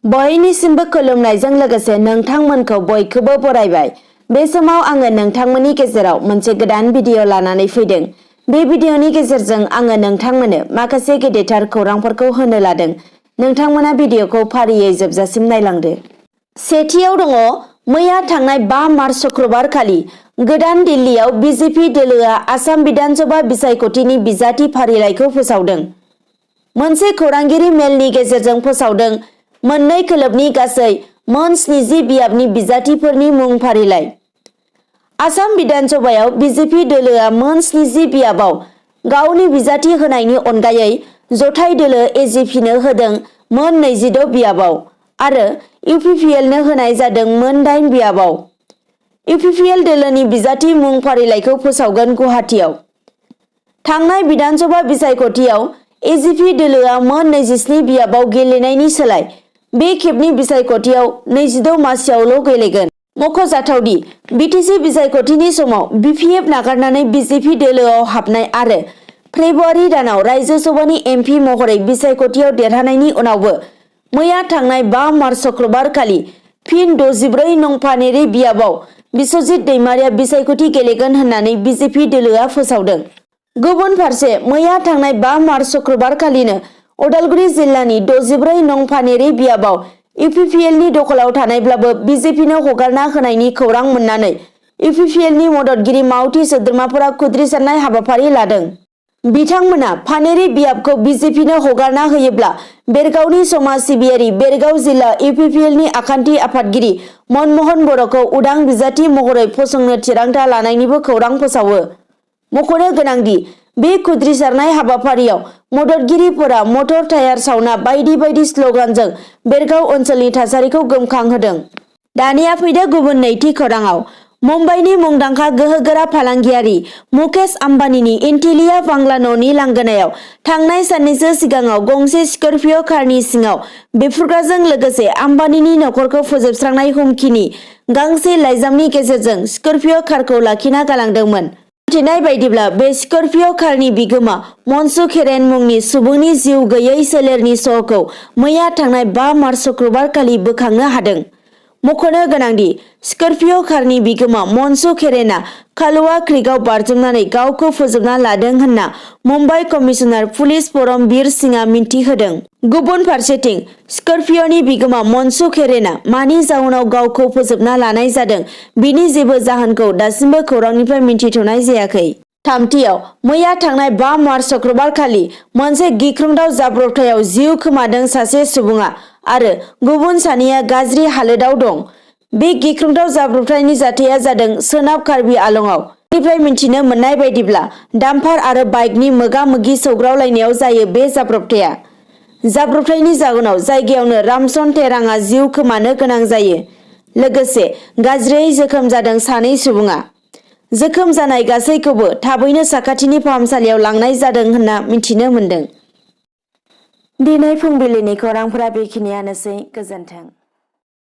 बयनिसिमबो खुलुमनायजों लोगोसे नोंथांमोनखौ बयखौबो बरायबाय। बे समाव आङो नोंथांमोननि गेजेराव मोनसे गोदान भिडिअ लानानै फैदों। बे भिडिअनि गेजेरजों आङो नोंथांमोननो माखासे गेदेरथार खौरांफोरखौ होनो लादों। नोंथांमोना भिडिअखौ फारियै जोबजासिम नायलांदो। सेथियाव दङ, मैया थांनाय 5 मार्च शुक्रबार खालि गोदान दिल्लीयाव बिजेपि दोलोआ आसाम बिधानसभा बिसायख'थिनि बिजाथि फारिलाइखौ फोसावदों। मोनसे खौरांगिरि मेलनि गेजेरजों फोसावदों। मोननै खोलोबनि गासै मोन 70 बियाबनि बिजाथिफोरनि मुं फारिलाइ। आसाम बिधानसभायाव बिजेपि दोलोआ मोन 70 बियाबाव गावनि बिजाथि होनायनि अनगायै जथाय दोलो एजिपिनो होदों मोन 26 बियाबाव आरो इउपिपिएलनो होनाय जादों मोन 8 बियाबाव। इउपिपिएल दोलोनि बिजाथि मुं फारिलाइखौ फोसावगोन गुवाहाटीआव। थांनाय बिधानसभा बिसायख'थियाव एजिपि दोलोआ मोन 27 बियाबाव गेलेनायनि सोलाय बे खेबनि बिसायख'थियाव 26 मासियावल' गेलेगोन। मख'जाथावदि बिटिसि बिसायख'थिनि समाव बिपिएफ नागारनानै बिजेपि दोलोआव हाबनाय आरो फेब्रुवारि दानाव रायजो सभानि एमपि महरै बिसायख'थियाव देरहानायनि उनावबो मैया थांनाय 5 मार्च शुक्रबार खालि फिन 64 नं पानेरि बियाबाव बिस्वजित दैमारिया बिसायख'थि गेलेगोन होननानै बिजेपि दोलोआ फोसावदों। गुबुन फारसे मैया थांनाय 5 मार्च शुक्रबार खालिनो उदालगुरि जिल्लानि 64 नं पानेरि बियाबाव इउपिपिएलनि दखलाव थानायब्लाबो बिजेपिनो हगारना होनायनि खौरां मोननानै इउपिपिएलनि मददगिरि मावथि सोद्रोमाफोरा खुद्रिसारनाय हाबाफारि लादों। बिथांमोना पानेरि बियाबखौ बिजेपिनो हगारना होयोब्ला बेरगावनि समाज सिबियारि बेरगाव जिल्ला इउपिपिएलनि आखान्थि आफादगिरि मनमोहन बर'खौ उदां बिजाथि महरै फसंनो थिरांथा लानायनिबो खौरां फोसावो। मख'नो गोनांदि बे खुद्रिसारनाय हाबाफारियाव मददगिरिफोरा मटर टायार सावना बायदि बायदि स्लगानजों बेरगाव ओनसोलनि थासारिखौ गोमखांहोदों। दानिया फैदो गुबुन नैथि खौराङाव। मुम्बाइनि मुंदांखा गोहोगोरा फालांगियारि मुकेश आम्बानीनि इन्टिलिया बांला न'नि लांगोनायाव थांनाय साननैसो सिगाङाव गंसे स्कर्पिय' कारनि सिङाव बेफ्रुग्राजों लोगोसे आम्बानीनि नखरखौ फोजोबस्रांनाय हुमखिनि गांसे लाइजामनि गेजेरजों स्कर्पिय' कारखौ लाखिना गालांदोंमोन। मिथिनाय बायदिब्ला बे स्कर्पिय' कारनि बिगोमा मनसुख हेरेन मुंनि सुबुंनि जिउ गैयै सोलेरनि सह'खौ मैया थांनाय 5 मार्च शुक्रबार खालि बोखांनो हादों। मख'नो गोनांदि स्कर्पिय' कारनि बिगोमा मनसुख हेरेनआ खालुवा क्रिकआव बारजुमनानै गावखौ फोजोबना लादों होनना मुम्बाइ कमिशनार पुलिस परमबीर सिंहआ मिन्थिहोदों। गुबुन फारसेथिं स्कर्पिय'नि बिगोमा मनसुख हेरेनआ मानि जाउनाव गावखौ फोजोबना लानाय जादों बिनि जेबो जाहोनखौ दासिमबो खौरांनिफ्राय मिन्थिथ'नाय जायाखै। थामथियाव, मैया थांनाय 5 मार्च शुक्रबार खालि मोनसे गिख्रंथाव जाब्रबथायाव जिउ खोमादों सासे सुबुङा आरो गुबुन सानैया गाज्रि हालोदाव दं। बे गिख्रंथाव जाब्रबथायनि जाथाया जादों सोनाब कार्बि आलंआव। निफ्राय मिन्थिनो मोननाय बायदिब्ला डाम्पार आरो बाइकनि मोगा-मोगि सौग्रावलायनायाव जायो बे जाब्रबथाया। जाब्रबथायनि जाउनाव जायगायावनो रामसन थेरांआ जिउ खोमानो गोनां जायो। लोगोसे गाज्रियै जोखोम जादों सानै सुबुङा। जोखोम जानाय गासैखौबो थाबैनो साखाथिनि फाहामसालियाव लांनाय जादों होनना मिथिनो मोनदों। दिनै फुंबिलिनि खौरांफोरा बेखिनियानोसै। गोजोन्थों।